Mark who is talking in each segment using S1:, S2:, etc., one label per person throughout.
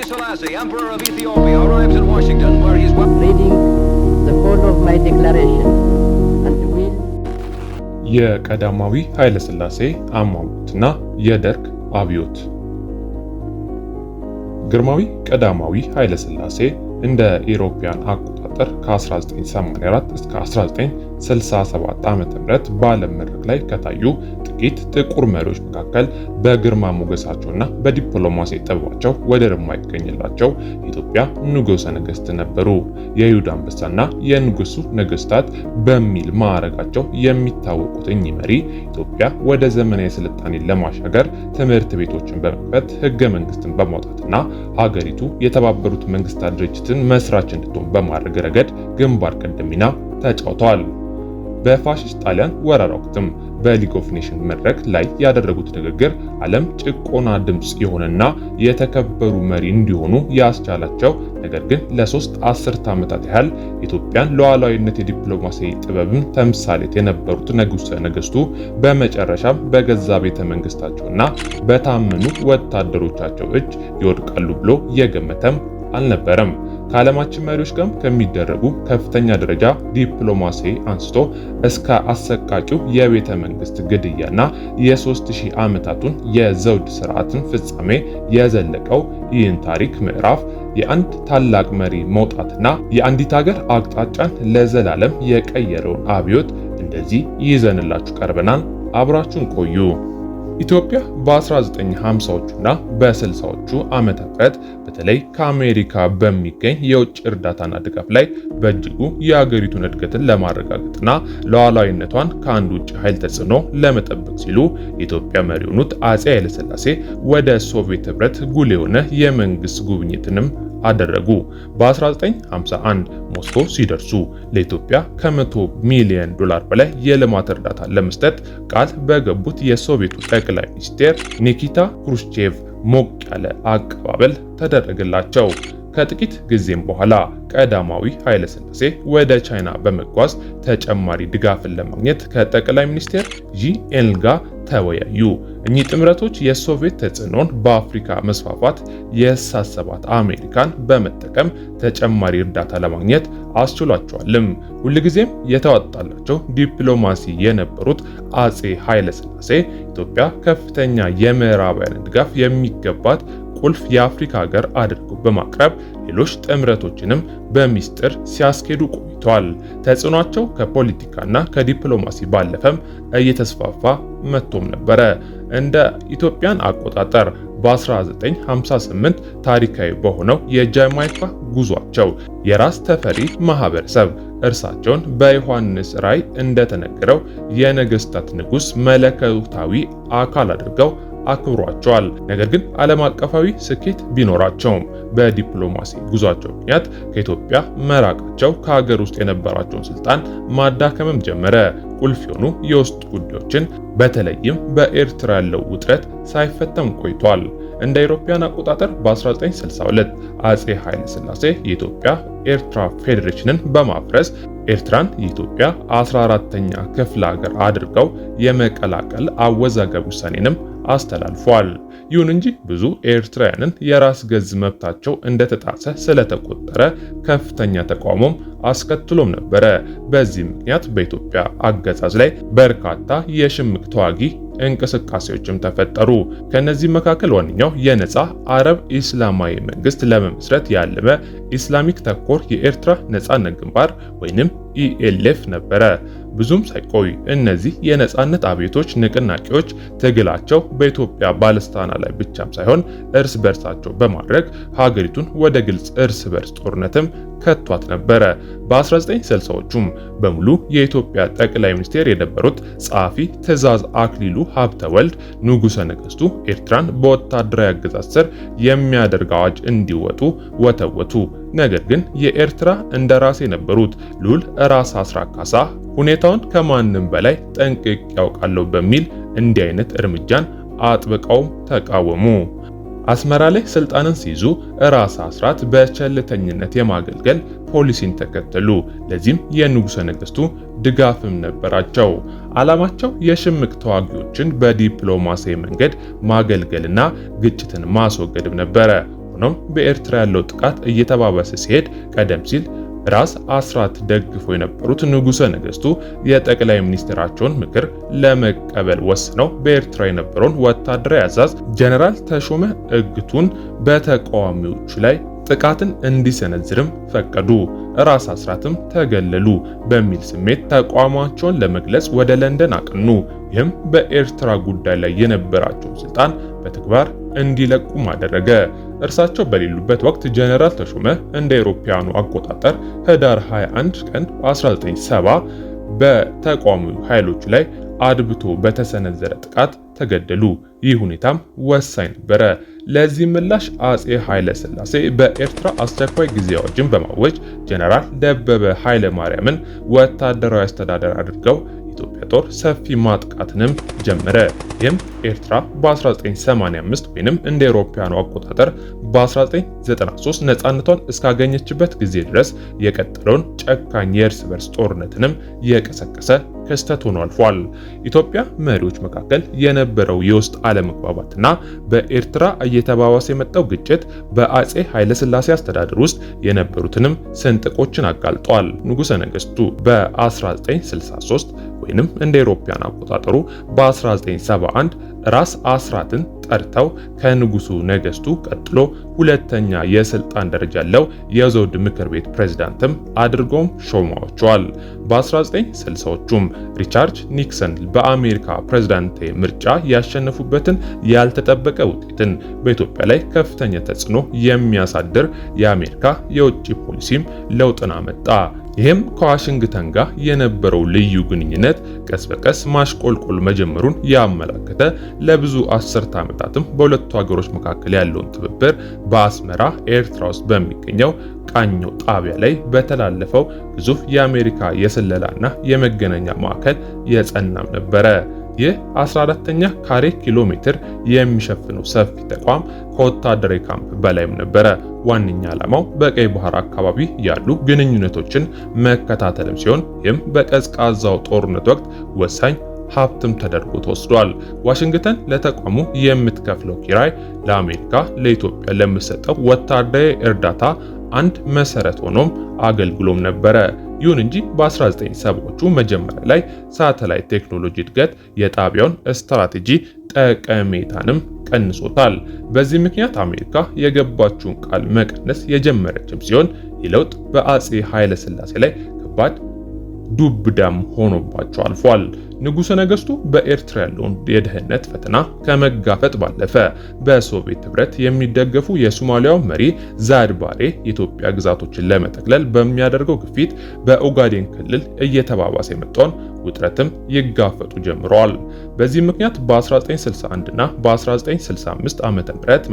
S1: Selassie, Emperor of Ethiopia, arrives in Washington, where he's
S2: reading the whole of my declaration and will
S3: የቀዳማዊ ኃይለ ሥላሴ አሟሟትና የደርግ አብዮት። ግርማዊ ቀዳማዊ ኃይለ ሥላሴ እንደ ኢሮፓያን አቆጣጠር ከ1984 እስከ 1967 ዓ.ም በዓለም መድረክ ላይ ከታዩ ጥቂት ጥቁር መሪዎች መካከል በግርማ ሞገሳቸውና በዲፕሎማሲ ጥበባቸው ወደር የማይገኝላቸው የኢትዮጵያ ንጉሠ ነገሥት ነበሩ። የይሁዳ አንበሳና የንጉሱ ነገሥታት በሚል ማዕረጋቸው የሚታወቁት እኚህ መሪ ኢትዮጵያ ወደ ዘመናዊ ስልጣኔ ለማሻገር ትምህርት ቤቶችን በመክፈት፣ ሕገ መንግስትን በማውጣትና ሀገሪቱ የተባበሩት መንግስታት ድርጅትን መስራች እንድትሆን በማድረግ ረገድ ግንባር ቀደም ሚና ተጫውተዋል። በፋሽስት ጣሊያን ወረራ ወቅትም በ League of Nation መድረክ ላይ ያደረጉት ንግግር ዓለም ጭቆና ድምጽ የሆነና የተከበሩ መሪ እንዲሆኑ ያስቻላቸው፣ ነገር ግን ለ3 አስርት ዓመታት ያህል ኢትዮጵያን ሉዓላዊነት የዲፕሎማሲ ጥበብን ተምሳሌት የነበሩት ንጉሠ ነገሥቱ በመጨረሻም በገዛ ቤተ መንግስታቸውና በታመኑ ወታደሮቻቸው እጅ ይወድቃሉ ብሎ የገመተም አልነበረም። ከዓለማችን መሪዎች ጋር ከሚደረጉ ከፍተኛ ደረጃ ዲፕሎማሲ አንስቶ እስከ አሰቃቂው የቤተ መንግስት ግድያና የ3000 ዓመታቱን የዘውድ ስርዓትን ፍጻሜ የዘለቀው ይህን ታሪክ ምዕራፍ የአንድ ታላቅ መሪ መውጣትና የአንዲት ሀገር አቅጣጫን ለዘላለም የቀየረውን አብዮት እንደዚህ ይዘንላችሁ ቀርበናል። አብራችሁን ቆዩ። ኢትዮጵያ በ1950ዎቹና በ60ዎቹ ዓመተ ምህረት በተለይ ከአሜሪካ በሚገኝ የውጭ እርዳታና ድጋፍ ላይ በእጅጉ የሀገሪቱን እድገትን ለማረጋገጥና ሉዓላዊነቷን ከአንድ ውጭ ኃይል ተጽዕኖ ለመጠበቅ ሲሉ የኢትዮጵያ መሪ የሆኑት አፄ ኃይለሥላሴ ወደ ሶቪየት ህብረት ጉልህ የሆነ የመንግስት ጉብኝትንም አደረጉ። በ1951 ሞስኮ ሲደርሱ ለኢትዮጵያ ከ100 ሚሊዮን ዶላር በላይ የልማት እርዳታ ለመስጠት ቃል በገቡት የሶቪየቱ ጠቅላይ ሚኒስትር ኒኪታ ክሩስቼቭ ሞቅ ያለ አቀባበል ተደረገላቸው። ከጥቂት ጊዜም በኋላ ቀዳማዊ ኃይለ ሥላሴ ወደ ቻይና በመጓዝ ተጨማሪ ድጋፍን ለማግኘት ከጠቅላይ ሚኒስትር ዢ ኤንል ጋር ተወያዩ። እኚህ ጥምረቶች የሶቪየት ተጽዕኖን በአፍሪካ መስፋፋት የሳሰባት አሜሪካን በመጠቀም ተጨማሪ እርዳታ ለማግኘት አስችሏቸዋልም። ሁልጊዜም የተዋጣላቸው ዲፕሎማሲ የነበሩት አፄ ኃይለ ሥላሴ ኢትዮጵያ ከፍተኛ የምዕራባውያን ድጋፍ የሚገባት ቁልፍ የአፍሪካ ሀገር አድርገው በማቅረብ ሌሎች ጥምረቶችንም በሚስጥር ሲያስኬዱ ቆይተዋል። ተጽዕኗቸው ከፖለቲካና ከዲፕሎማሲ ባለፈም እየተስፋፋ መጥቶም ነበረ። እንደ ኢትዮጵያን አቆጣጠር በ1958 ታሪካዊ በሆነው የጃማይካ ጉዟቸው የራስ ተፈሪ ማህበረሰብ እርሳቸውን በዮሐንስ ራእይ እንደተነገረው የነገስታት ንጉስ መለኮታዊ አካል አድርገው አክብሯቸዋል። ነገር ግን ዓለም አቀፋዊ ስኬት ቢኖራቸውም በዲፕሎማሲ ጉዟቸው ምክንያት ከኢትዮጵያ መራቃቸው ከሀገር ውስጥ የነበራቸውን ስልጣን ማዳከምም ጀመረ። ቁልፍ የሆኑ የውስጥ ጉዳዮችን በተለይም በኤርትራ ያለው ውጥረት ሳይፈተም ቆይቷል። እንደ አውሮፓውያን አቆጣጠር በ1962 አፄ ኃይለ ሥላሴ የኢትዮጵያ ኤርትራ ፌዴሬሽንን በማፍረስ ኤርትራን የኢትዮጵያ 14ተኛ ክፍለ ሀገር አድርገው የመቀላቀል አወዛጋቢ ውሳኔንም አስተላልፏል። ይሁን እንጂ ብዙ ኤርትራውያንን የራስ ገዝ መብታቸው እንደተጣሰ ስለተቆጠረ ከፍተኛ ተቃውሞም አስከትሎም ነበረ። በዚህ ምክንያት በኢትዮጵያ አገዛዝ ላይ በርካታ የሽምቅ ተዋጊ እንቅስቃሴዎችም ተፈጠሩ። ከነዚህ መካከል ዋነኛው የነጻ አረብ ኢስላማዊ መንግስት ለመመስረት ያለመ ኢስላሚክ ተኮር የኤርትራ ነጻነት ግንባር ወይንም ELF ነበረ። ብዙም ሳይቆይ እነዚህ የነጻነት አብዮቶች ንቅናቄዎች ትግላቸው በኢትዮጵያ ባለስልጣናት ላይ ብቻም ሳይሆን እርስ በርሳቸው በማድረግ ሀገሪቱን ወደ ግልጽ እርስ በርስ ጦርነትም ከቷት ነበረ። በ1960ዎቹም በሙሉ የኢትዮጵያ ጠቅላይ ሚኒስቴር የነበሩት ጸሐፊ ትእዛዝ አክሊሉ ሀብተወልድ ንጉሠ ነገሥቱ ኤርትራን በወታደራዊ አገዛዝ ስር የሚያደርግ አዋጅ እንዲወጡ ወተወቱ። ነገር ግን የኤርትራ እንደራሴ የነበሩት ልዑል ራስ አስራት ካሳ ሁኔታውን ከማንም በላይ ጠንቅቄ ያውቃለሁ በሚል እንዲህ አይነት እርምጃን አጥብቀው ተቃወሙ። አስመራ ላይ ስልጣንን ሲይዙ ራስ አስራት በቸልተኝነት የማገልገል ፖሊሲን ተከተሉ። ለዚህም የንጉሠ ነገሥቱ ድጋፍም ነበራቸው። ዓላማቸው የሽምቅ ተዋጊዎችን በዲፕሎማሲያዊ መንገድ ማገልገልና ግጭትን ማስወገድም ነበረ። ሆኖም በኤርትራ ያለው ጥቃት እየተባባሰ ሲሄድ ቀደም ሲል ራስ አስራት ደግፎ የነበሩት ንጉሠ ነገሥቱ የጠቅላይ ሚኒስትራቸውን ምክር ለመቀበል ወስነው በኤርትራ የነበረውን ወታደራዊ አዛዥ ጀነራል ተሾመ እግቱን በተቃዋሚዎቹ ላይ ጥቃትን እንዲሰነዝርም ፈቀዱ። ራስ አስራትም ተገለሉ በሚል ስሜት ተቋማቸውን ለመግለጽ ወደ ለንደን አቀኑ። ይህም በኤርትራ ጉዳይ ላይ የነበራቸውን ስልጣን በተግባር እንዲለቁም አደረገ። እርሳቸው በሌሉበት ወቅት ጀነራል ተሾመ እንደ አውሮፓውያኑ አቆጣጠር ህዳር 21 ቀን 1970 በተቃዋሚ ኃይሎች ላይ አድብቶ በተሰነዘረ ጥቃት ተገደሉ። ይህ ሁኔታም ወሳኝ ነበረ። ለዚህ ምላሽ አጼ ኃይለ ሥላሴ በኤርትራ አስቸኳይ ጊዜ አዋጅን በማወጅ ጀነራል ደበበ ኃይለ ማርያምን ወታደራዊ አስተዳደር አድርገው የኢትዮጵያ ጦር ሰፊ ማጥቃትንም ጀመረ። ይህም ኤርትራ በ1985 ወይንም እንደ አውሮፓውያኑ አቆጣጠር በ1993 ነፃነቷን እስካገኘችበት ጊዜ ድረስ የቀጠለውን ጨካኝ የእርስ በርስ ጦርነትንም የቀሰቀሰ ክስተት ሆኖ አልፏል። ኢትዮጵያ መሪዎች መካከል የነበረው የውስጥ አለመግባባትና በኤርትራ እየተባባሰ የመጣው ግጭት በአጼ ኃይለሥላሴ አስተዳደር ውስጥ የነበሩትንም ስንጥቆችን አጋልጧል። ንጉሠ ነገሥቱ በ1963 ወይንም እንደ አውሮፓውያን አቆጣጠሩ በ1971 ራስ አስራትን ጠርተው ከንጉሱ ነገስቱ ቀጥሎ ሁለተኛ የስልጣን ደረጃ ያለው የዘውድ ምክር ቤት ፕሬዝዳንትም አድርጎም ሾመዋቸዋል። በ1960ዎቹም ሪቻርድ ኒክሰን በአሜሪካ ፕሬዝዳንታዊ ምርጫ ያሸነፉበትን ያልተጠበቀ ውጤትን በኢትዮጵያ ላይ ከፍተኛ ተጽዕኖ የሚያሳድር የአሜሪካ የውጭ ፖሊሲም ለውጥን አመጣ። ይህም ከዋሽንግተን ጋር የነበረው ልዩ ግንኙነት ቀስ በቀስ ማሽቆልቆል መጀመሩን ያመላከተ ለብዙ አስርተ ዓመታትም በሁለቱ ሀገሮች መካከል ያለውን ትብብር በአስመራ ኤርትራ ውስጥ በሚገኘው ቃኘው ጣቢያ ላይ በተላለፈው ግዙፍ የአሜሪካ የስለላና የመገናኛ ማዕከል የጸናም ነበረ። ይህ 14ኛ ካሬ ኪሎ ሜትር የሚሸፍነው ሰፊ ተቋም ከወታደራዊ ካምፕ በላይም ነበረ። ዋነኛ ዓላማው በቀይ ባህር አካባቢ ያሉ ግንኙነቶችን መከታተልም ሲሆን ይህም በቀዝቃዛው ጦርነት ወቅት ወሳኝ ሀብትም ተደርጎ ተወስዷል። ዋሽንግተን ለተቋሙ የምትከፍለው ኪራይ ለአሜሪካ ለኢትዮጵያ ለምትሰጠው ወታደራዊ እርዳታ አንድ መሰረት ሆኖም አገልግሎም ነበረ። ይሁን እንጂ በ1970ዎቹ መጀመሪያ ላይ ሳተላይት ቴክኖሎጂ እድገት የጣቢያውን ስትራቴጂ ጠቀሜታንም ቀንሶታል። በዚህ ምክንያት አሜሪካ የገባችውን ቃል መቀነስ የጀመረችም ሲሆን ይህ ለውጥ በአጼ ኃይለ ሥላሴ ላይ ከባድ ዱብዳም ሆኖባቸው አልፏል። ንጉሠ ነገሥቱ በኤርትራ ያለውን የደህንነት ፈተና ከመጋፈጥ ባለፈ በሶቪየት ኅብረት የሚደገፉ የሶማሊያው መሪ ዚያድ ባሬ የኢትዮጵያ ግዛቶችን ለመጠቅለል በሚያደርገው ግፊት በኦጋዴን ክልል እየተባባሰ የመጣውን ውጥረትም ይጋፈጡ ጀምረዋል። በዚህ ምክንያት በ1961 እና በ1965 ዓ.ም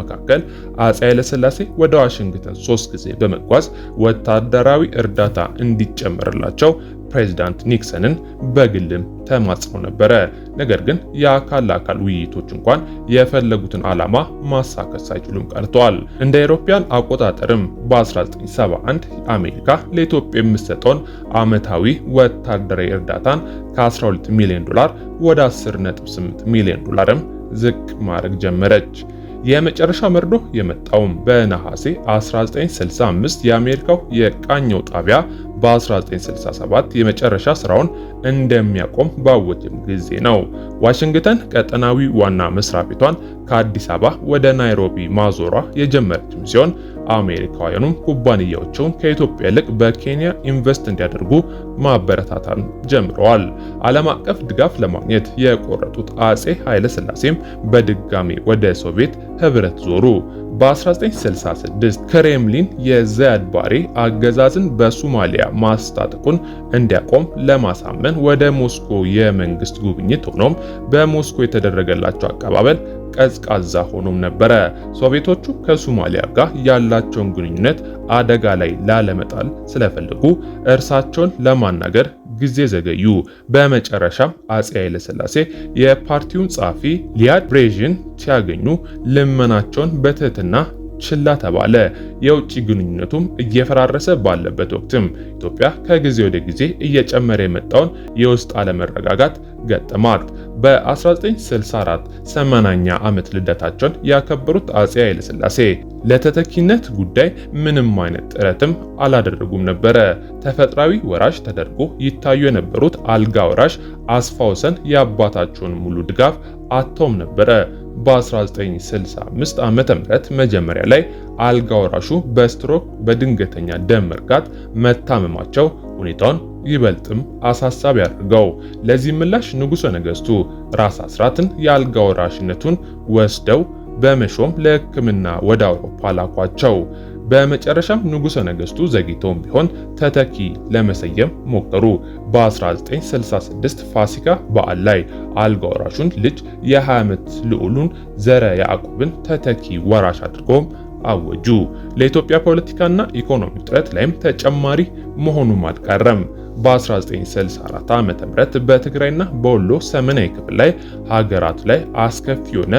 S3: መካከል አጼ ኃይለሥላሴ ወደ ዋሽንግተን 3 ጊዜ በመጓዝ ወታደራዊ እርዳታ እንዲጨመርላቸው ፕሬዝዳንት ኒክሰንን በግልም ተማጽነው ነበረ። ነገር ግን የአካል ለአካል ውይይቶች እንኳን የፈለጉትን ዓላማ ማሳካት ሳይችሉም ቀርተዋል። እንደ አውሮፓውያን አቆጣጠርም በ1971 አሜሪካ ለኢትዮጵያ የምትሰጠውን ዓመታዊ ወታደራዊ እርዳታን ከ12 ሚሊዮን ዶላር ወደ 10.8 ሚሊዮን ዶላርም ዝቅ ማድረግ ጀመረች። የመጨረሻ መርዶ የመጣውም በነሐሴ 1965 የአሜሪካው የቃኘው ጣቢያ በ1967 የመጨረሻ ስራውን እንደሚያቆም ባወጀም ጊዜ ነው። ዋሽንግተን ቀጠናዊ ዋና መስሪያ ቤቷን ከአዲስ አበባ ወደ ናይሮቢ ማዞሯ የጀመረችም ሲሆን አሜሪካውያኑም ኩባንያዎቸውን ከኢትዮጵያ ይልቅ በኬንያ ኢንቨስት እንዲያደርጉ ማበረታታን ጀምረዋል። ዓለም አቀፍ ድጋፍ ለማግኘት የቆረጡት አጼ ኃይለ ሥላሴም በድጋሚ ወደ ሶቪየት ህብረት ዞሩ። በ1966 ክሬምሊን የዚያድ ባሬ አገዛዝን በሶማሊያ ማስታጠቁን እንዲያቆም ለማሳመን ወደ ሞስኮ የመንግስት ጉብኝት ሆኖም በሞስኮ የተደረገላቸው አቀባበል ቀዝቃዛ ሆኖም ነበረ። ሶቪየቶቹ ከሶማሊያ ጋር ያላቸውን ግንኙነት አደጋ ላይ ላለመጣል ስለፈለጉ እርሳቸውን ለማናገር ጊዜ ዘገዩ። በመጨረሻም አጼ ኃይለ ሥላሴ የፓርቲውን ጸሐፊ ሊያድ ብሬዥን ሲያገኙ ልመናቸውን በትህትና ችላ ተባለ። የውጭ ግንኙነቱም እየፈራረሰ ባለበት ወቅትም ኢትዮጵያ ከጊዜ ወደ ጊዜ እየጨመረ የመጣውን የውስጥ አለመረጋጋት ገጠማት። በ1964 80ኛ ዓመት ልደታቸውን ያከበሩት አፄ ኃይለሥላሴ ለተተኪነት ጉዳይ ምንም አይነት ጥረትም አላደረጉም ነበረ። ተፈጥሯዊ ወራሽ ተደርጎ ይታዩ የነበሩት አልጋ ወራሽ አስፋ ወሰን የአባታቸውን ሙሉ ድጋፍ አጥተውም ነበረ። በ1965 ዓመተ ምህረት መጀመሪያ ላይ አልጋ ወራሹ በስትሮክ በድንገተኛ ደም መርጋት መታመማቸው ሁኔታውን ይበልጥም አሳሳቢ አድርገው። ለዚህ ምላሽ ንጉሠ ነገሥቱ ራስ አስራትን የአልጋ ወራሽነቱን ወስደው በመሾም ለሕክምና ወደ አውሮፓ ላኳቸው። በመጨረሻም ንጉሠ ነገሥቱ ዘግይተውም ቢሆን ተተኪ ለመሰየም ሞከሩ። በ1966 ፋሲካ በዓል ላይ አልጋ ወራሹን ልጅ የ20 ዓመት ልዑሉን ዘረ ያዕቆብን ተተኪ ወራሽ አድርገውም አወጁ። ለኢትዮጵያ ፖለቲካና ኢኮኖሚ ጥረት ላይም ተጨማሪ መሆኑም አልቀረም። በ1964 ዓ.ም በትግራይና በወሎ ሰሜናዊ ክፍል ላይ ሀገራቱ ላይ አስከፊ የሆነ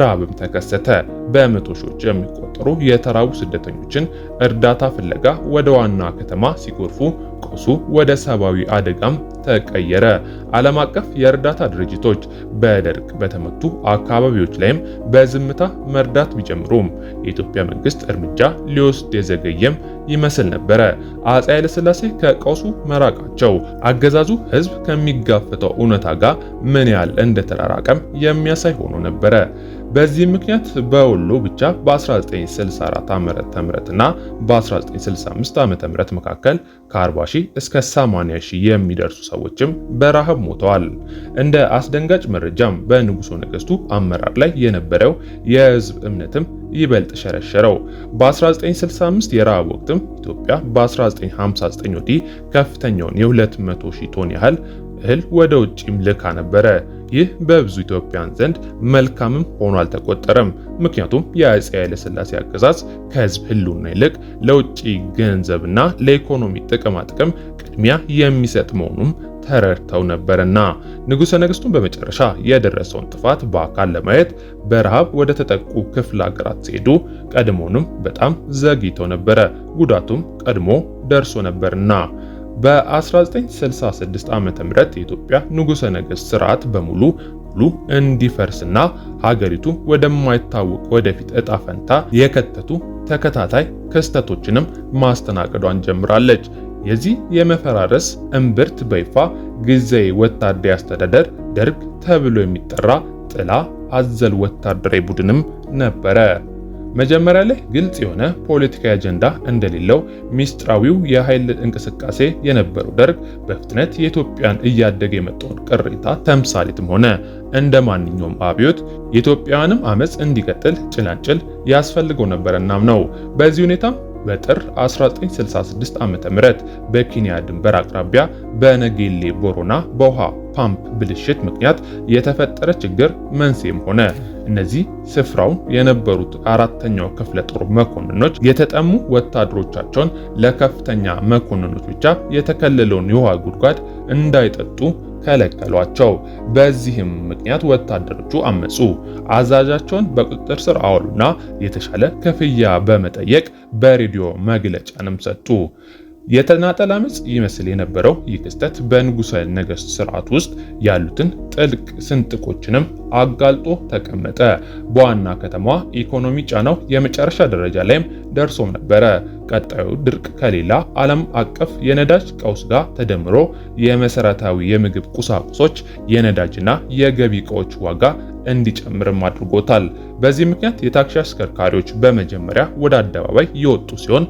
S3: ራብም ተከሰተ። በመቶ ሺዎች የሚቆጠሩ የተራቡ ስደተኞችን እርዳታ ፍለጋ ወደ ዋና ከተማ ሲጎርፉ ቀውሱ ወደ ሰብአዊ አደጋም ተቀየረ። ዓለም አቀፍ የእርዳታ ድርጅቶች በደርቅ በተመቱ አካባቢዎች ላይም በዝምታ መርዳት ቢጀምሩም የኢትዮጵያ መንግስት እርምጃ ሊወስድ የዘገየም ይመስል ነበረ። አፄ ኃይለሥላሴ ከቀውሱ መራቃቸው አገዛዙ ህዝብ ከሚጋፈጠው እውነታ ጋር ምን ያህል እንደተራራቀም የሚያሳይ ሆኖ ነበረ። በዚህ ምክንያት በወሎ ብቻ በ1964 ዓ.ም እና በ1965 ዓ.ም መካከል ከ40 ሺህ እስከ 80 ሺህ የሚደርሱ ሰዎችም በረሃብ ሞተዋል። እንደ አስደንጋጭ መረጃም በንጉሠ ነገሥቱ አመራር ላይ የነበረው የህዝብ እምነትም ይበልጥ ሸረሸረው። በ1965 የረሃብ ወቅትም ኢትዮጵያ በ1959 ወዲህ ከፍተኛውን የ200 ሺህ ቶን ያህል እህል ወደ ውጪም ልካ ነበረ። ይህ በብዙ ኢትዮጵያን ዘንድ መልካምም ሆኖ አልተቆጠረም። ምክንያቱም የአፄ ኃይለሥላሴ አገዛዝ ከህዝብ ህልውና ይልቅ ለውጭ ገንዘብና ለኢኮኖሚ ጥቅማ ጥቅም ቅድሚያ የሚሰጥ መሆኑም ተረድተው ነበርና። ንጉሠ ነገሥቱን በመጨረሻ የደረሰውን ጥፋት በአካል ለማየት በረሃብ ወደ ተጠቁ ክፍለ ሀገራት ሲሄዱ ቀድሞውንም በጣም ዘግይተው ነበረ። ጉዳቱም ቀድሞ ደርሶ ነበርና። በ1966 ዓ.ም የኢትዮጵያ ንጉሠ ነገሥት ስርዓት በሙሉ ሙሉ እንዲፈርስና ሀገሪቱ ወደማይታወቅ ወደፊት እጣ ፈንታ የከተቱ ተከታታይ ክስተቶችንም ማስተናገዷን ጀምራለች። የዚህ የመፈራረስ እምብርት በይፋ ጊዜያዊ ወታደራዊ አስተዳደር ደርግ ተብሎ የሚጠራ ጥላ አዘል ወታደራዊ ቡድንም ነበረ። መጀመሪያ ላይ ግልጽ የሆነ ፖለቲካዊ አጀንዳ እንደሌለው ሚስጥራዊው የኃይል እንቅስቃሴ የነበረው ደርግ በፍጥነት የኢትዮጵያን እያደገ የመጣውን ቅሬታ ተምሳሌትም ሆነ። እንደ ማንኛውም አብዮት የኢትዮጵያውያንም አመጽ እንዲቀጥል ጭላንጭል ያስፈልገው ነበር። እናም ነው በዚህ ሁኔታም በጥር 1966 ዓ.ም በኬንያ ድንበር አቅራቢያ በነጌሌ ቦሮና በውሃ ፓምፕ ብልሽት ምክንያት የተፈጠረ ችግር መንስኤም ሆነ። እነዚህ ስፍራውን የነበሩት አራተኛው ክፍለ ጦር መኮንኖች የተጠሙ ወታደሮቻቸውን ለከፍተኛ መኮንኖች ብቻ የተከለለውን የውሃ ጉድጓድ እንዳይጠጡ ከለከሏቸው። በዚህም ምክንያት ወታደሮቹ አመጹ። አዛዣቸውን በቁጥጥር ስር አዋሉና የተሻለ ክፍያ በመጠየቅ በሬዲዮ መግለጫንም ሰጡ። የተናጠል አመጽ ይመስል የነበረው ይህ ክስተት በንጉሠ ነገሥት ስርዓት ውስጥ ያሉትን ጥልቅ ስንጥቆችንም አጋልጦ ተቀመጠ። በዋና ከተማዋ ኢኮኖሚ ጫናው የመጨረሻ ደረጃ ላይም ደርሶም ነበረ። ቀጣዩ ድርቅ ከሌላ ዓለም አቀፍ የነዳጅ ቀውስ ጋር ተደምሮ የመሰረታዊ የምግብ ቁሳቁሶች፣ የነዳጅና የገቢ ዕቃዎች ዋጋ እንዲጨምርም አድርጎታል። በዚህ ምክንያት የታክሲ አሽከርካሪዎች በመጀመሪያ ወደ አደባባይ የወጡ ሲሆን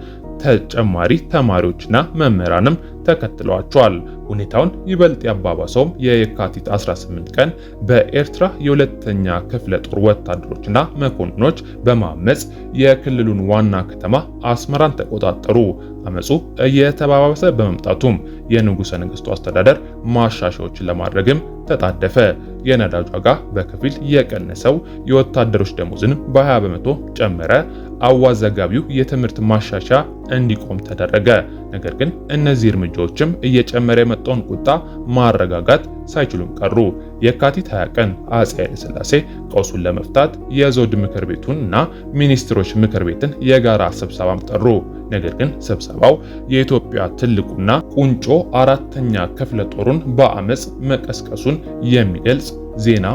S3: ተጨማሪ ተማሪዎችና መምህራንም ተከትለዋቸዋል። ሁኔታውን ይበልጥ ያባባሰውም የየካቲት 18 ቀን በኤርትራ የሁለተኛ ክፍለ ጦር ወታደሮችና መኮንኖች በማመጽ የክልሉን ዋና ከተማ አስመራን ተቆጣጠሩ። አመጹ እየተባባሰ በመምጣቱም የንጉሠ ነገሥቱ አስተዳደር ማሻሻያዎችን ለማድረግም ተጣደፈ። የነዳጅ ዋጋ በከፊል የቀነሰው፣ የወታደሮች ደሞዝን በ20% ጨመረ። አዋዘጋቢው የትምህርት ማሻሻያ እንዲቆም ተደረገ። ነገር ግን እነዚህ እርምጃዎችም እየጨመረ የመጣውን ቁጣ ማረጋጋት ሳይችሉም ቀሩ። የካቲት 20 ቀን አፄ ኃይለሥላሴ ቀውሱን ለመፍታት የዘውድ ምክር ቤቱን እና ሚኒስትሮች ምክር ቤትን የጋራ ስብሰባም ጠሩ። ነገር ግን ስብሰባው የኢትዮጵያ ትልቁና ቁንጮ አራተኛ ክፍለ ጦሩን በአመፅ መቀስቀሱን የሚገልጽ ዜና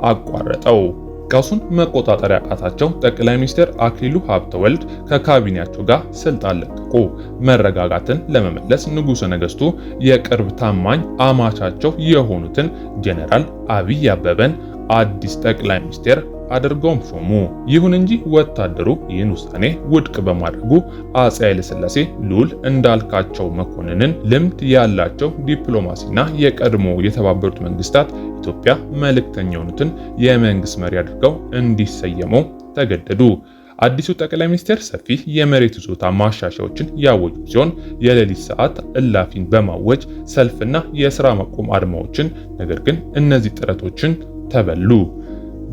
S3: አቋረጠው። ቀውሱን መቆጣጠር ያቃታቸው ጠቅላይ ሚኒስትር አክሊሉ ሀብተወልድ ከካቢኔያቸው ጋር ስልጣን ለቀቁ። መረጋጋትን ለመመለስ ንጉሠ ነገሥቱ የቅርብ ታማኝ አማቻቸው የሆኑትን ጀነራል አብይ አበበን አዲስ ጠቅላይ ሚኒስትር አድርገውም ሾሙ። ይሁን እንጂ ወታደሩ ይህን ውሳኔ ውድቅ በማድረጉ አፄ ኃይለሥላሴ ልዑል እንዳልካቸው መኮንንን ልምድ ያላቸው ዲፕሎማሲና የቀድሞ የተባበሩት መንግስታት ኢትዮጵያ መልእክተኛ የሆኑትን የመንግስት መሪ አድርገው እንዲሰየሙ ተገደዱ። አዲሱ ጠቅላይ ሚኒስትር ሰፊ የመሬት ይዞታ ማሻሻያዎችን ያወጁ ሲሆን የሌሊት ሰዓት እላፊን በማወጅ ሰልፍና የስራ ማቆም አድማዎችን፣ ነገር ግን እነዚህ ጥረቶችን ተበሉ።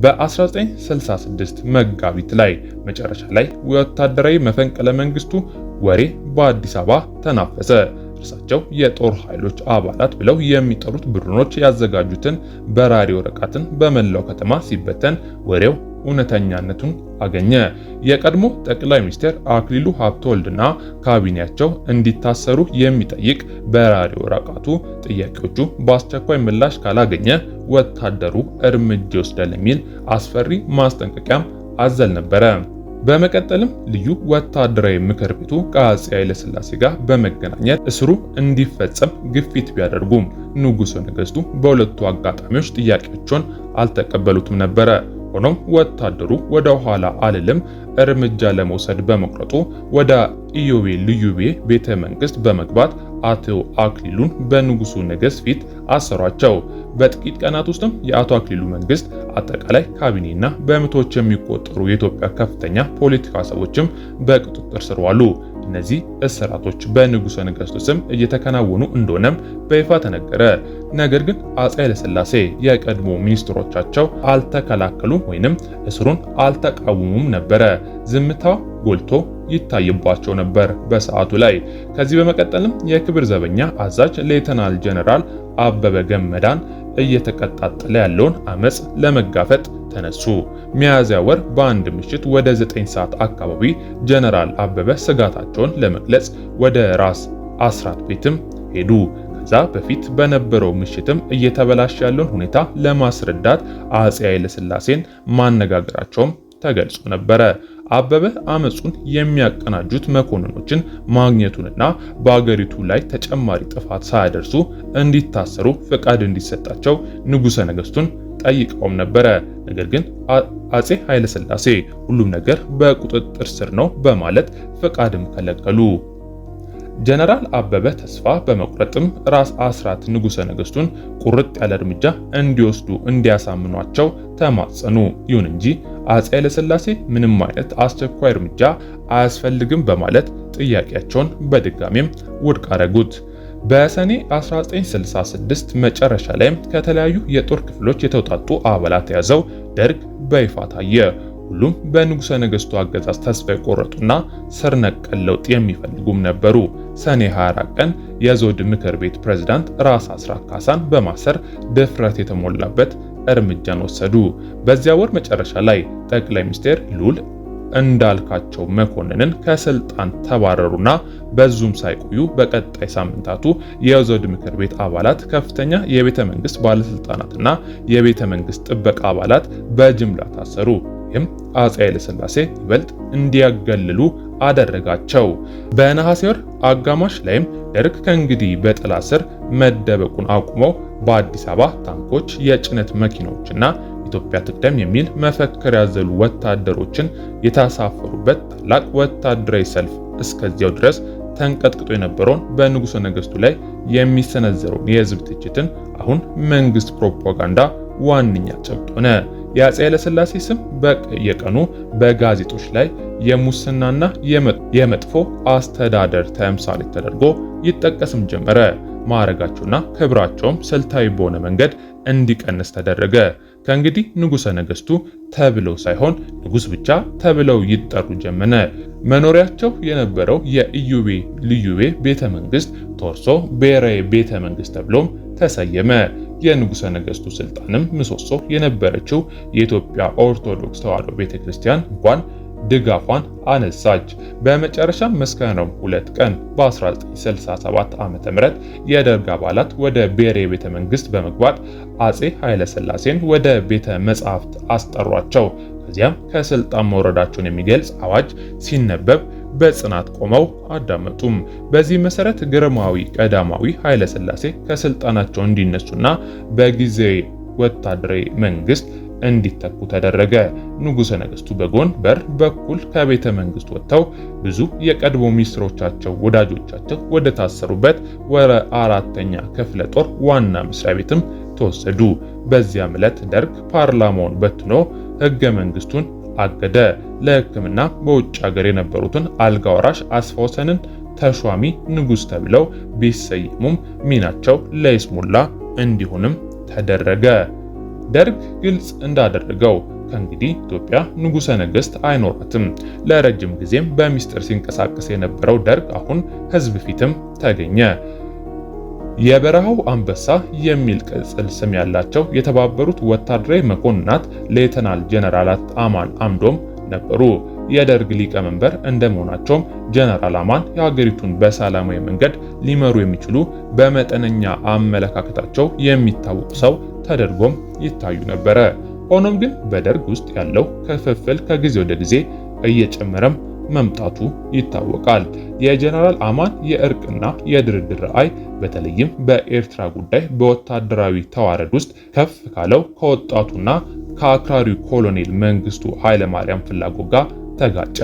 S3: በ1966 መጋቢት ላይ መጨረሻ ላይ ወታደራዊ መፈንቅለ መንግስቱ ወሬ በአዲስ አበባ ተናፈሰ። እርሳቸው የጦር ኃይሎች አባላት ብለው የሚጠሩት ቡድኖች ያዘጋጁትን በራሪ ወረቀትን በመላው ከተማ ሲበተን ወሬው እውነተኛነቱን አገኘ። የቀድሞ ጠቅላይ ሚኒስትር አክሊሉ ሀብተወልድና ካቢኔያቸው እንዲታሰሩ የሚጠይቅ በራሪ ወረቀቱ ጥያቄዎቹ በአስቸኳይ ምላሽ ካላገኘ ወታደሩ እርምጃ ይወስዳል የሚል አስፈሪ ማስጠንቀቂያም አዘል ነበረ። በመቀጠልም ልዩ ወታደራዊ ምክር ቤቱ ከአፄ ኃይለሥላሴ ጋር በመገናኘት እስሩ እንዲፈጸም ግፊት ቢያደርጉም ንጉሠ ነገሥቱ በሁለቱ አጋጣሚዎች ጥያቄዎችን አልተቀበሉትም ነበረ። ሆኖም ወታደሩ ወደ ኋላ አልልም እርምጃ ለመውሰድ በመቁረጡ ወደ ኢዮቤልዩ ቤተ መንግስት በመግባት አቶ አክሊሉን በንጉሱ ነገሥት ፊት አሰሯቸው። በጥቂት ቀናት ውስጥም የአቶ አክሊሉ መንግስት አጠቃላይ ካቢኔና በመቶዎች የሚቆጠሩ የኢትዮጵያ ከፍተኛ ፖለቲካ ሰዎችም በቁጥጥር ስር ዋሉ። እነዚህ እስራቶች በንጉሠ ነገሥቱ ስም እየተከናወኑ እንደሆነም በይፋ ተነገረ። ነገር ግን አፄ ኃይለሥላሴ የቀድሞ ሚኒስትሮቻቸው አልተከላከሉም ወይንም እስሩን አልተቃወሙም ነበረ። ዝምታው ጎልቶ ይታይባቸው ነበር በሰዓቱ ላይ። ከዚህ በመቀጠልም የክብር ዘበኛ አዛዥ ሌተናል ጀነራል አበበ ገመዳን እየተቀጣጠለ ያለውን አመጽ ለመጋፈጥ ተነሱ። ሚያዝያ ወር በአንድ ምሽት ወደ 9 ሰዓት አካባቢ ጀነራል አበበ ስጋታቸውን ለመግለጽ ወደ ራስ አስራት ቤትም ሄዱ። ከዛ በፊት በነበረው ምሽትም እየተበላሸ ያለውን ሁኔታ ለማስረዳት አፄ ኃይለሥላሴን ማነጋገራቸውም ተገልጾ ነበረ። አበበ አመጹን የሚያቀናጁት መኮንኖችን ማግኘቱንና በአገሪቱ ላይ ተጨማሪ ጥፋት ሳያደርሱ እንዲታሰሩ ፈቃድ እንዲሰጣቸው ንጉሠ ነገሥቱን ጠይቀውም ነበረ። ነገር ግን አፄ ኃይለሥላሴ ሁሉም ነገር በቁጥጥር ስር ነው በማለት ፈቃድም ከለከሉ። ጀነራል አበበ ተስፋ በመቁረጥም ራስ አስራት ንጉሠ ነገሥቱን ቁርጥ ያለ እርምጃ እንዲወስዱ እንዲያሳምኗቸው ተማጸኑ። ይሁን እንጂ አፄ ኃይለሥላሴ ምንም አይነት አስቸኳይ እርምጃ አያስፈልግም በማለት ጥያቄያቸውን በድጋሚም ውድቅ አደረጉት። በሰኔ 1966 መጨረሻ ላይ ከተለያዩ የጦር ክፍሎች የተውጣጡ አባላት የያዘው ደርግ በይፋ ታየ። ሁሉም በንጉሠ ነገሥቱ አገዛዝ ተስፋ የቆረጡና ስር ነቀል ለውጥ የሚፈልጉም ነበሩ። ሰኔ 24 ቀን የዘውድ ምክር ቤት ፕሬዝዳንት ራስ አስራት ካሳን በማሰር ድፍረት የተሞላበት እርምጃን ወሰዱ። በዚያ ወር መጨረሻ ላይ ጠቅላይ ሚኒስትር ልዑል እንዳልካቸው መኮንንን ከስልጣን ተባረሩና በዙም ሳይቆዩ በቀጣይ ሳምንታቱ የዘውድ ምክር ቤት አባላት፣ ከፍተኛ የቤተ መንግስት ባለስልጣናትና የቤተ መንግስት ጥበቃ አባላት በጅምላ ታሰሩ። ይህም አፄ ኃይለሥላሴ ይበልጥ እንዲያገልሉ አደረጋቸው። በነሐሴ ወር አጋማሽ ላይም ደርግ ከእንግዲህ በጥላ ስር መደበቁን አቁመው በአዲስ አበባ ታንኮች፣ የጭነት መኪናዎችና ኢትዮጵያ ትቅደም የሚል መፈክር ያዘሉ ወታደሮችን የተሳፈሩበት ታላቅ ወታደራዊ ሰልፍ እስከዚያው ድረስ ተንቀጥቅጦ የነበረውን በንጉሠ ነገሥቱ ላይ የሚሰነዘረውን የህዝብ ትችትን አሁን መንግስት ፕሮፓጋንዳ ዋነኛ ጭብጥ ሆነ። የአፄ ኃይለሥላሴ ስም በየቀኑ በጋዜጦች ላይ የሙስናና የመጥፎ አስተዳደር ተምሳሌት ተደርጎ ይጠቀስም ጀመረ። ማዕረጋቸውና ክብራቸውም ስልታዊ በሆነ መንገድ እንዲቀንስ ተደረገ። ከእንግዲህ ንጉሠ ነገሥቱ ተብለው ሳይሆን ንጉሥ ብቻ ተብለው ይጠሩ ጀመነ። መኖሪያቸው የነበረው የኢዮቤ ልዩቤ ቤተ መንግስት ተወርሶ ብሔራዊ ቤተ መንግስት ተብሎም ተሰየመ። የንጉሠ ነገሥቱ ስልጣንም ምሰሶ የነበረችው የኢትዮጵያ ኦርቶዶክስ ተዋሕዶ ቤተክርስቲያን እንኳን ድጋፏን አነሳች። በመጨረሻም መስከረም 2 ቀን በ1967 ዓ.ም የደርግ አባላት ወደ ብሔራዊ ቤተ መንግስት በመግባት አጼ ኃይለ ሥላሴን ወደ ቤተ መጻሕፍት አስጠሯቸው። ከዚያም ከስልጣን መውረዳቸውን የሚገልጽ አዋጅ ሲነበብ በጽናት ቆመው አዳመጡም። በዚህ መሰረት ግርማዊ ቀዳማዊ ኃይለ ሥላሴ ከስልጣናቸው እንዲነሱና በጊዜያዊ ወታደራዊ መንግስት እንዲተኩ ተደረገ። ንጉሠ ነገሥቱ በጎን በር በኩል ከቤተ መንግስት ወጥተው ብዙ የቀድሞ ሚኒስትሮቻቸው፣ ወዳጆቻቸው ወደ ታሰሩበት ወደ አራተኛ ክፍለ ጦር ዋና መስሪያ ቤትም ተወሰዱ። በዚያም ዕለት ደርግ ፓርላማውን በትኖ ህገ መንግስቱን አገደ። ለሕክምና በውጭ ሀገር የነበሩትን አልጋ ወራሽ አስፋ ወሰንን ተሿሚ ንጉሥ ተብለው ቢሰየሙም ሚናቸው ለይስሙላ እንዲሆንም ተደረገ። ደርግ ግልጽ እንዳደረገው ከእንግዲህ ኢትዮጵያ ንጉሠ ነገሥት አይኖራትም። ለረጅም ጊዜም በሚስጥር ሲንቀሳቀስ የነበረው ደርግ አሁን ህዝብ ፊትም ተገኘ። የበረሃው አንበሳ የሚል ቅጽል ስም ያላቸው የተባበሩት ወታደራዊ መኮንናት ሌተናል ጀነራላት አማን አምዶም ነበሩ። የደርግ ሊቀመንበር እንደመሆናቸውም ጀነራል አማን የሀገሪቱን በሰላማዊ መንገድ ሊመሩ የሚችሉ በመጠነኛ አመለካከታቸው የሚታወቁ ሰው ተደርጎም ይታዩ ነበረ። ሆኖም ግን በደርግ ውስጥ ያለው ክፍፍል ከጊዜ ወደ ጊዜ እየጨመረም መምጣቱ ይታወቃል። የጀነራል አማን የእርቅና የድርድር ራዕይ በተለይም በኤርትራ ጉዳይ በወታደራዊ ተዋረድ ውስጥ ከፍ ካለው ከወጣቱና ከአክራሪው ኮሎኔል መንግስቱ ኃይለማርያም ፍላጎት ጋር ተጋጨ።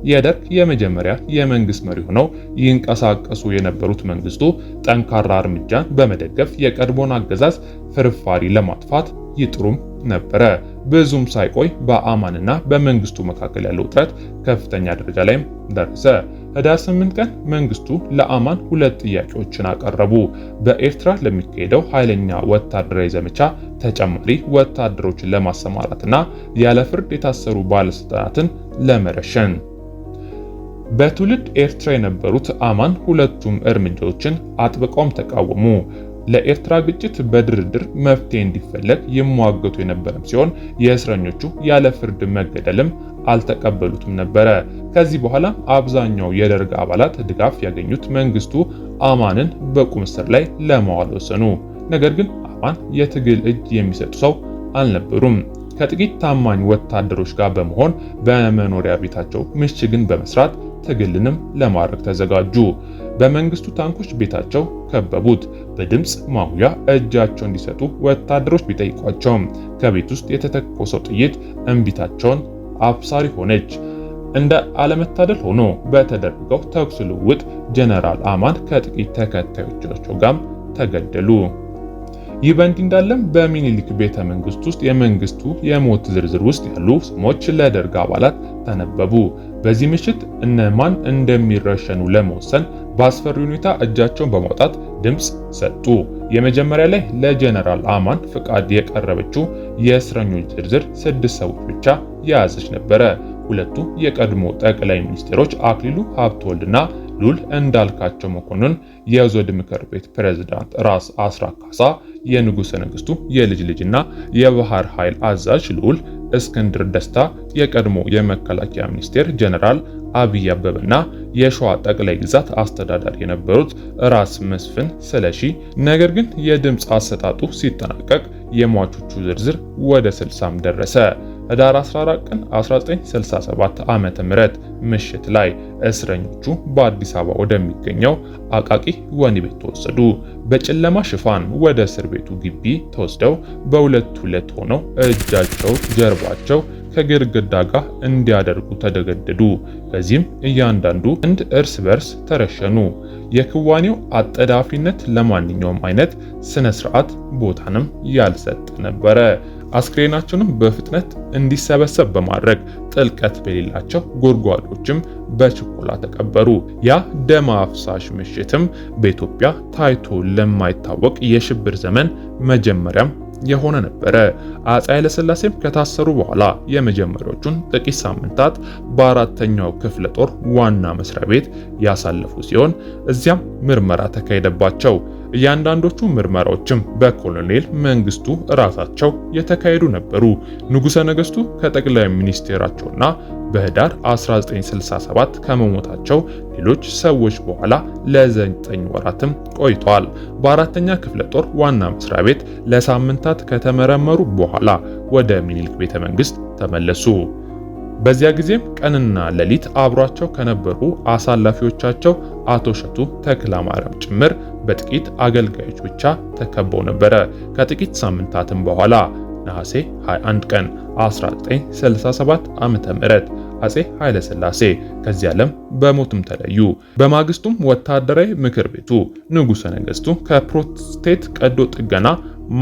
S3: የደርግ የመጀመሪያ የመንግስት መሪ ሆነው ይንቀሳቀሱ የነበሩት መንግስቱ ጠንካራ እርምጃን በመደገፍ የቀድሞን አገዛዝ ፍርፋሪ ለማጥፋት ይጥሩም ነበረ። ብዙም ሳይቆይ በአማንና በመንግስቱ መካከል ያለው ውጥረት ከፍተኛ ደረጃ ላይም ደረሰ። ህዳር 8 ቀን መንግስቱ ለአማን ሁለት ጥያቄዎችን አቀረቡ። በኤርትራ ለሚካሄደው ኃይለኛ ወታደራዊ ዘመቻ ተጨማሪ ወታደሮችን ለማሰማራትና ያለ ፍርድ የታሰሩ ባለስልጣናትን ለመረሸን። በትውልድ ኤርትራ የነበሩት አማን ሁለቱም እርምጃዎችን አጥብቀውም ተቃወሙ። ለኤርትራ ግጭት በድርድር መፍትሄ እንዲፈለግ ይሟገቱ የነበረም ሲሆን የእስረኞቹ ያለ ፍርድ መገደልም አልተቀበሉትም ነበረ። ከዚህ በኋላ አብዛኛው የደርግ አባላት ድጋፍ ያገኙት መንግስቱ አማንን በቁም እስር ላይ ለማዋል ወሰኑ። ነገር ግን አማን የትግል እጅ የሚሰጡ ሰው አልነበሩም። ከጥቂት ታማኝ ወታደሮች ጋር በመሆን በመኖሪያ ቤታቸው ምሽግን በመስራት ትግልንም ለማድረግ ተዘጋጁ። በመንግስቱ ታንኮች ቤታቸው ከበቡት። በድምጽ ማጉያ እጃቸው እንዲሰጡ ወታደሮች ቢጠይቋቸውም ከቤት ውስጥ የተተኮሰው ጥይት እምቢታቸውን አብሳሪ ሆነች። እንደ አለመታደል ሆኖ በተደረገው ተኩስ ልውውጥ ጀነራል አማን ከጥቂት ተከታዮቻቸው ጋር ተገደሉ። ይህ በእንዲህ እንዳለም በሚኒሊክ ቤተ መንግስት ውስጥ የመንግስቱ የሞት ዝርዝር ውስጥ ያሉ ስሞች ለደርግ አባላት ተነበቡ። በዚህ ምሽት እነማን እንደሚረሸኑ ለመወሰን በአስፈሪ ሁኔታ እጃቸውን በማውጣት ድምፅ ሰጡ። የመጀመሪያ ላይ ለጀነራል አማን ፍቃድ የቀረበችው የእስረኞች ዝርዝር 6 ሰዎች ብቻ የያዘች ነበረ። ሁለቱ የቀድሞ ጠቅላይ ሚኒስትሮች አክሊሉ ሀብተወልድና ሉል እንዳልካቸው መኮንን፣ የዞድ ምክር ቤት ፕሬዝዳንት ራስ አስራት ካሳ፣ የንጉሠ ነገሥቱ የልጅ ልጅና የባህር ኃይል አዛዥ ልዑል እስክንድር ደስታ፣ የቀድሞ የመከላከያ ሚኒስቴር ጀነራል አብይ አበበና የሸዋ ጠቅላይ ግዛት አስተዳዳሪ የነበሩት ራስ መስፍን ስለሺ። ነገር ግን የድምፅ አሰጣጡ ሲጠናቀቅ የሟቾቹ ዝርዝር ወደ 60 ደረሰ። ህዳር 14 ቀን 1967 ዓመተ ምህረት ምሽት ላይ እስረኞቹ በአዲስ አበባ ወደሚገኘው አቃቂ ወህኒ ቤት ተወሰዱ። በጨለማ ሽፋን ወደ እስር ቤቱ ግቢ ተወስደው በሁለት ሁለት ሆነው እጃቸው ጀርባቸው ከግድግዳ ጋር እንዲያደርጉ ተገደዱ። ከዚህም እያንዳንዱ እንድ እርስ በርስ ተረሸኑ። የክዋኔው አጠዳፊነት ለማንኛውም አይነት ስነ ስርዓት ቦታንም ያልሰጠ ነበረ። አስክሬናቸውንም በፍጥነት እንዲሰበሰብ በማድረግ ጥልቀት በሌላቸው ጉድጓዶችም በችኮላ ተቀበሩ። ያ ደም አፍሳሽ ምሽትም በኢትዮጵያ ታይቶ ለማይታወቅ የሽብር ዘመን መጀመሪያም የሆነ ነበረ። አፄ ኃይለሥላሴም ከታሰሩ በኋላ የመጀመሪያዎቹን ጥቂት ሳምንታት በአራተኛው ክፍለ ጦር ዋና መስሪያ ቤት ያሳለፉ ሲሆን እዚያም ምርመራ ተካሄደባቸው። እያንዳንዶቹ ምርመራዎችም በኮሎኔል መንግስቱ ራሳቸው የተካሄዱ ነበሩ። ንጉሠ ነገሥቱ ከጠቅላይ ሚኒስቴራቸውና በህዳር 1967 ከመሞታቸው ሌሎች ሰዎች በኋላ ለ9 ወራትም ቆይተዋል። በአራተኛ ክፍለ ጦር ዋና መስሪያ ቤት ለሳምንታት ከተመረመሩ በኋላ ወደ ሚኒልክ ቤተ መንግስት ተመለሱ። በዚያ ጊዜም ቀንና ሌሊት አብሯቸው ከነበሩ አሳላፊዎቻቸው አቶ እሸቱ ተክለማርያም ጭምር በጥቂት አገልጋዮች ብቻ ተከበው ነበረ። ከጥቂት ሳምንታትም በኋላ ነሐሴ 21 ቀን 1967 ዓመተ ምህረት አፄ ኃይለ ሥላሴ ከዚህ ዓለም በሞትም ተለዩ። በማግስቱም ወታደራዊ ምክር ቤቱ ንጉሠ ነገሥቱ ከፕሮስቴት ቀዶ ጥገና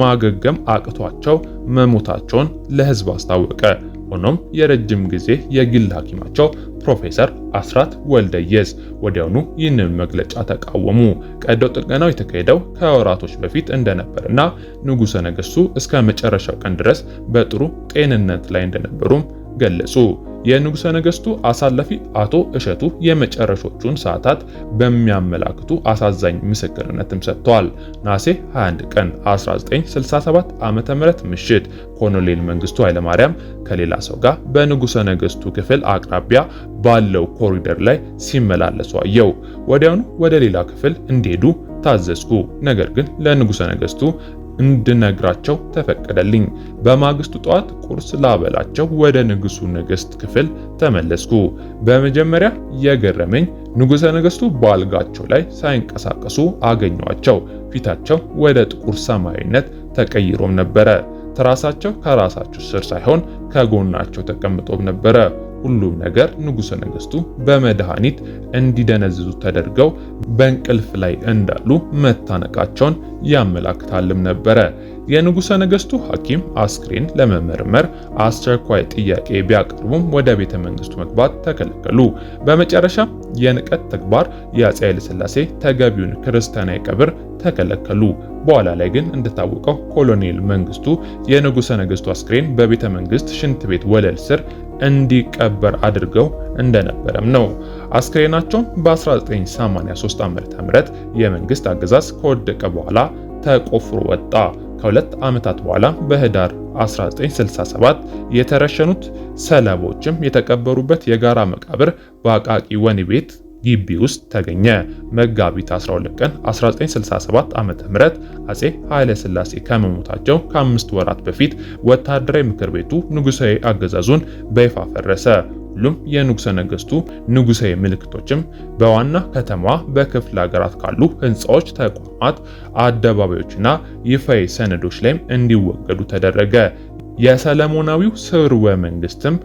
S3: ማገገም አቅቷቸው መሞታቸውን ለሕዝብ አስታወቀ። ሆኖም የረጅም ጊዜ የግል ሐኪማቸው ፕሮፌሰር አስራት ወልደየስ ወዲያውኑ ይህንን መግለጫ ተቃወሙ። ቀዶ ጥገናው የተካሄደው ከወራቶች በፊት እንደነበርና ንጉሠ ነገሥቱ እስከ መጨረሻው ቀን ድረስ በጥሩ ጤንነት ላይ እንደነበሩም ገለጹ። የንጉሠ ነገሥቱ አሳላፊ አቶ እሸቱ የመጨረሾቹን ሰዓታት በሚያመላክቱ አሳዛኝ ምስክርነትም ሰጥተዋል። ነሐሴ 21 ቀን 1967 ዓ.ም ምሽት ኮሎኔል መንግስቱ ኃይለማርያም ከሌላ ሰው ጋር በንጉሠ ነገሥቱ ክፍል አቅራቢያ ባለው ኮሪደር ላይ ሲመላለሱ አየው። ወዲያውኑ ወደ ሌላ ክፍል እንዲሄዱ ታዘዝኩ። ነገር ግን ለንጉሠ ነገሥቱ እንድነግራቸው ተፈቀደልኝ። በማግስቱ ጠዋት ቁርስ ላበላቸው ወደ ንጉሱ ነገሥት ክፍል ተመለስኩ። በመጀመሪያ የገረመኝ ንጉሠ ነገሥቱ በአልጋቸው ላይ ሳይንቀሳቀሱ አገኘኋቸው። ፊታቸው ወደ ጥቁር ሰማያዊነት ተቀይሮም ነበረ። ትራሳቸው ከራሳቸው ስር ሳይሆን ከጎናቸው ተቀምጦም ነበረ። ሁሉም ነገር ንጉሠ ነገሥቱ በመድኃኒት እንዲደነዝዙ ተደርገው በእንቅልፍ ላይ እንዳሉ መታነቃቸውን ያመላክታልም ነበረ። የንጉሠ ነገሥቱ ሐኪም አስክሬን ለመመርመር አስቸኳይ ጥያቄ ቢያቀርቡም ወደ ቤተ መንግስቱ መግባት ተከለከሉ። በመጨረሻ የንቀት ተግባር የአፄ ኃይለሥላሴ ተገቢውን ክርስቲያናዊ ቀብር ተከለከሉ። በኋላ ላይ ግን እንደታወቀው ኮሎኔል መንግስቱ የንጉሠ ነገሥቱ አስክሬን በቤተ መንግስት ሽንት ቤት ወለል ስር እንዲቀበር አድርገው እንደነበረም ነው። አስክሬናቸው በ1983 ዓ.ም የመንግስት አገዛዝ ከወደቀ በኋላ ተቆፍሮ ወጣ። ከሁለት ዓመታት በኋላ በህዳር 1967 የተረሸኑት ሰለቦችም የተቀበሩበት የጋራ መቃብር በአቃቂ ወህኒ ቤት ግቢ ውስጥ ተገኘ። መጋቢት 12 ቀን 1967 ዓ.ም አፄ ኃይለ ሥላሴ ከመሞታቸው ከ5 ወራት በፊት ወታደራዊ ምክር ቤቱ ንጉሣዊ አገዛዙን በይፋ ፈረሰ። ሁሉም የንጉሠ ነገሥቱ ንጉሣዊ ምልክቶችም በዋና ከተማዋ በክፍለ ሀገራት ካሉ ህንፃዎች፣ ተቋማት፣ አደባባዮችና ይፋዊ ሰነዶች ላይም እንዲወገዱ ተደረገ። የሰለሞናዊው ስርወ መንግስትም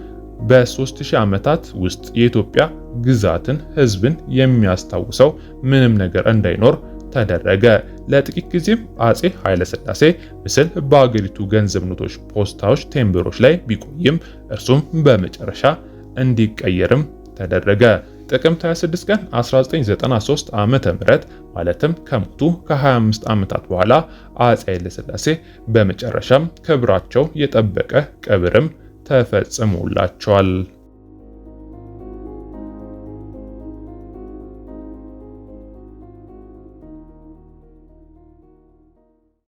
S3: በ3000 ዓመታት ውስጥ የኢትዮጵያ ግዛትን ህዝብን የሚያስታውሰው ምንም ነገር እንዳይኖር ተደረገ። ለጥቂት ጊዜም አፄ ኃይለሥላሴ ምስል በአገሪቱ ገንዘብ ኖቶች፣ ፖስታዎች፣ ቴምብሮች ላይ ቢቆይም እርሱም በመጨረሻ እንዲቀየርም ተደረገ። ጥቅምት 26 ቀን 1993 ዓመተ ምህረት ማለትም ከሞቱ ከ25 ዓመታት በኋላ አፄ ኃይለሥላሴ በመጨረሻም ክብራቸው የጠበቀ ቀብርም ተፈጽሞላቸዋል።